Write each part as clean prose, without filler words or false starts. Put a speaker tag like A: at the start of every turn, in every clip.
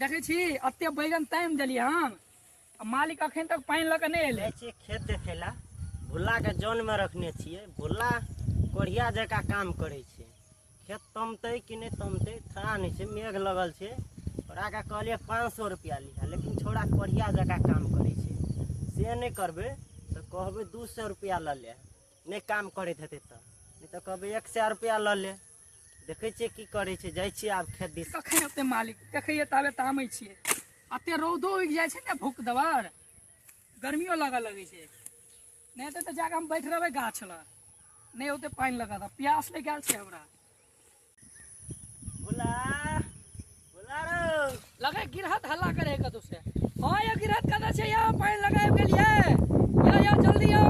A: देखै छी एते बैगन तामि देलियै हम आ मालिक अखन तक पानि लऽ कऽ नहि एलै।
B: जाइ छियै खेत देखै लए, भुल्लाके जनमे रखने छियै। भुल्ला कोढ़िया जकाँ काम करै छै। खेत तमतै कि नहि तमतै था नहि छै, मेघ लगल छै। ओकरा कहलियै 500 रुपैआ लिहा, लेकिन छौड़ा कोढ़िया जकाँ काम करै छै। से नहि करबै तऽ कहबै 200 रुपैआ लऽ ले, नहि काम करैत हेतै तऽ, नहि तऽ कहबै 100 रुपैआ लऽ ले। देखै छियै की करै छै। जाइ छियै आब खेत दिस।
A: कखन औतै मालिक? देखैए ताबे तामै छियै। एते रौदो उगि जाइ छै ने, भूख दबर गर्मियो लगऽ लगै छै। नहि हेतै तऽ जाकऽ हम बैठ रहबै गाछ लग। नहि औतै पानि लऽ कऽ तऽ प्यास लागि गेल छै हमरा।
B: भोला, भोला रौ।
A: लगे गिरहत हल्ला करे कतौ से। हँ यौ गिरहत, कतऽ छै यौ? पानि लगा आबि गेलियै यौ। यौ जल्दी यौ।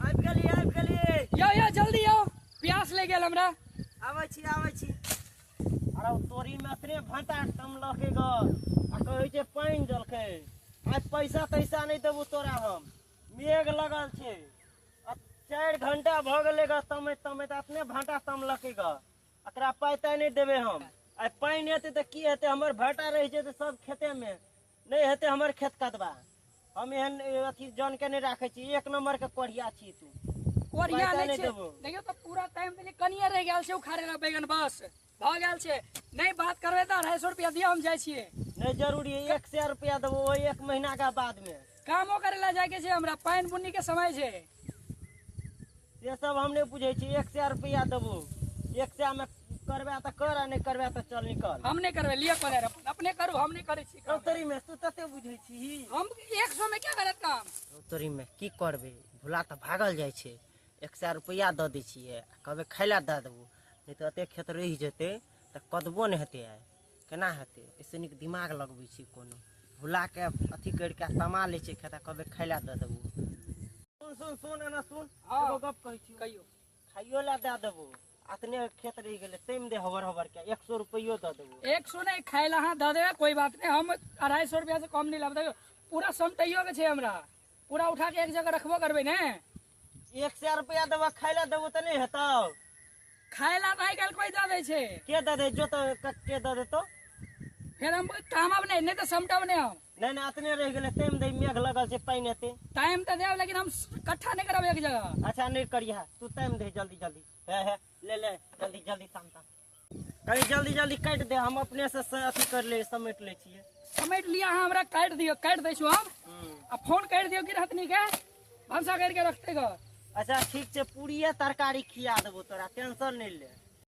B: आबि गेली, आबि गेली।
A: यौ, यौ जल्दी यौ, प्यास लागि गेल हमरा।
B: आबै छी, आबै छी। अरे तोरी में अतने भाटा तमलकै ग आ कहै छै पानि देलकै। आइ पैसा तैसा नहि देबौ तोरा हम। मेघ लगल छै आ 4 घंटा भऽ गेलै ग तमैत तमैत, अतने भाटा तमलकै ग। एकरा पाइ ताइ नहि देबै हम। आइ पानि हेतै तऽ की हेतै? हमर भाटा रहि जेतै सब खेतेमे, नहि हेतै हमर खेत कदबा। हम एहन अथी जन के नहि राखै छी। एक नंबर के कोढ़िया छी तू।
A: कोढ़िया
B: पैसा
A: नहि
B: नहि
A: छै।
B: देबौ।
A: देखियौ तऽ पूरा टाइम देलियै, कनिये रहि गेल छै उखाड़े ला बैगन, बस भऽ गेल छै। नहि बात करबै तऽ 250 रुपया दिअ, हम जाइ छियै।
B: नहि जरूरी है, 100 रुपया देबो ओहि 1 महीना के बाद में।
A: कामो करे ला जाइके छै हमरा, पानि बुन्नी के समय छै।
B: से सब हम नहि बुझै छी। 100 रुपया देबो, 100 में करबे तऽ कर आ नहि करबे तऽ चल निकल।
A: हम नहि करबै, लिअ कोदारि अपन, अपने करू, हम नहि करै छी काम।
B: तोरी में तू तते बुझै छी।
A: हम 100 में क्या करत काम?
B: तोरी में की करबै, भुला तऽ भागल जाइ छै। 100 रुपया दऽ दै छियै आ कहबै खाय लए दऽ देबो, नहि तऽ एते खेत रहि जेतै तऽ कदबो नहि हेतै। आइ केना हेतै? एहिसँ नीक दिमाग लगबै छी कोनो, भुलाके अथी करिके तमा लै छै खेत आ कहबै खाय लए दऽ देबो। सुन सुन सुन, एना सुन।
A: हँ।
B: एगो गप कहै छी।
A: कहियौ।
B: खाइयो लए दए देबो, अतने खेत रहि गेलै, तामि दे हबर हबर के, 100 रुपैयो दऽ देबो।
A: 100 नहि, खाय लए अहाँ दऽ देबै कोई बात नहि, हम 250 रुपया से कम नहि लेब। देखियौ पूरा समटैयो के छै हमरा, पूरा उठा के एक जगह रखबो करबै ने।
B: 100 रुपया देबो, खाय लए देबो तऽ नहि हेतौ?
A: खाय लए तऽ आइ काल्हि कोई दऽ दै छै।
B: के दऽ दे जो तऽ, के दऽ देतौ?
A: फेर हम तामब नहि, नहि तऽ समटब नहि हम।
B: नहि नहि, अतने रहि गेलै, तामि दे, मेघ लगल छै, पानि हेतै।
A: टाइम तऽ देब, लेकिन हम इकट्ठा नहि करब एक जगह।
B: अच्छा नहि करिहा तू, तामि दे जल्दी जल्दी। हे हे ले ले, जल्दी जल्दी ताम ताम, कनी जल्दी जल्दी काटि दे, हम अपने से अथी कर ले, समेट लै छियै।
A: समेट लिअ अहाँ, हमरा काटि दियौ, काटि दै छी हम। आ फोन करि दियौ गिरहतनी के, भनसा करिके रखतै ग।
B: अच्छा ठीक छै, पूड़िये तरकारी खिया देबो तोरा, टेंशन नहि ले।